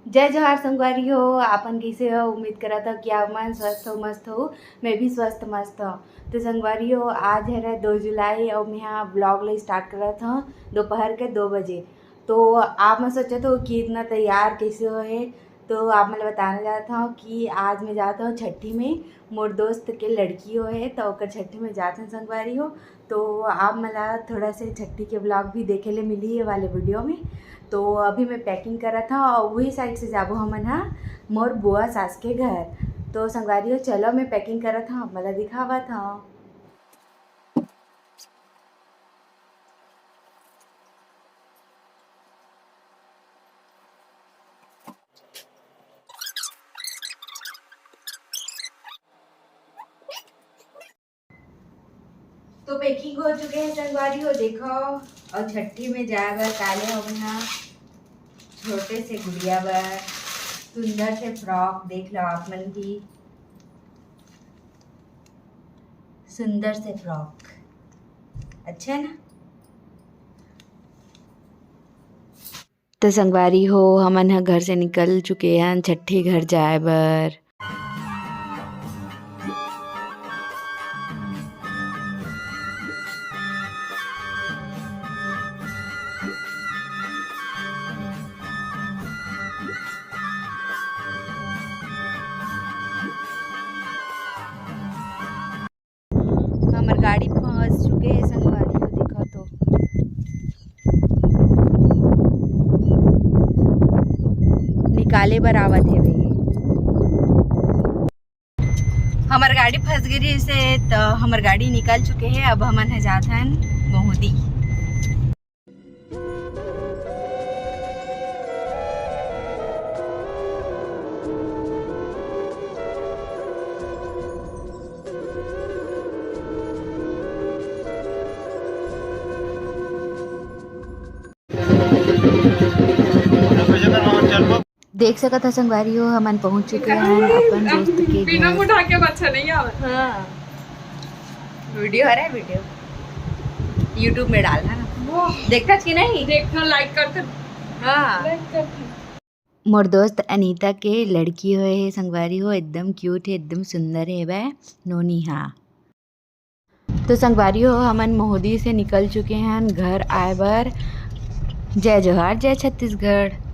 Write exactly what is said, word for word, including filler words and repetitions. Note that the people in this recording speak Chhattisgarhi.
जय जोहार संगवारी हो, आपन कइसे हो? उम्मीद करत हो कि आप मन स्वस्थ हो, मस्त हो। मैं भी स्वस्थ मस्त हो। तो संगवारी हो, आज हरे दो जुलाई अउ मैं हा vlog ले start करत हव दोपहर के दो बजे। तो आप मन सोचत हो कि इतना तैयार कइसे होए, तो आप मन ल बताना चाहत हव कि आज मैं जात हव छट्ठी में, मोर दोस्त के लड़की होए, तो ओकर छट्ठी में जात हन संगवारी हो। तो आप मन ला थोड़ा से छट्ठी के vlog भी देखे ले मिली ये वाले video में। तो अभी मैं packing करत हव अउ वही side से जाबो हमन हा मोर बुआ सास के घर। तो संगवारी हो, चलो मैं packing करत हव, आप मन ला दिखावत हव। तो packing हो चुके हे संगवारी हो, देखो। अउ छट्ठी में जाए बर काले हो गए ना, छोटे से गुड़िया बर सुंदर से frock देख लो आप मन भी, सुंदर से frock, अच्छा है ना? तो संगवारी हो, हमन ह घर से निकल चुके हन छट्ठी घर जाए बर। हमर गाड़ी पहुंच चुके हे संगवारी हो, देखो तो। निकाले बर आवत हेवे ये। हमर गाड़ी फंस गे रहिस हे, त हमर गाड़ी निकल चुके हे। अब हमन ह जात हन महुदी। देख सकत ह संगवारी हो, हमन पहुंच चुके हन अपन दोस्त के बिना घर। उठा के अच्छा नहीं आवे। हाँ, video हरे, video YouTube में डाल है ना, वो देखता कि नहीं? देखना, like करते। हाँ, like करते। मोर दोस्त अनीता के लड़की होए हे संगवारी हो, एकदम cute हे, एकदम सुंदर हे बे नोनी हा। तो संगवारी हो, हमन महुदी से निकल चुके हन घर आए बर। जय जोहार, जय छत्तीसगढ़।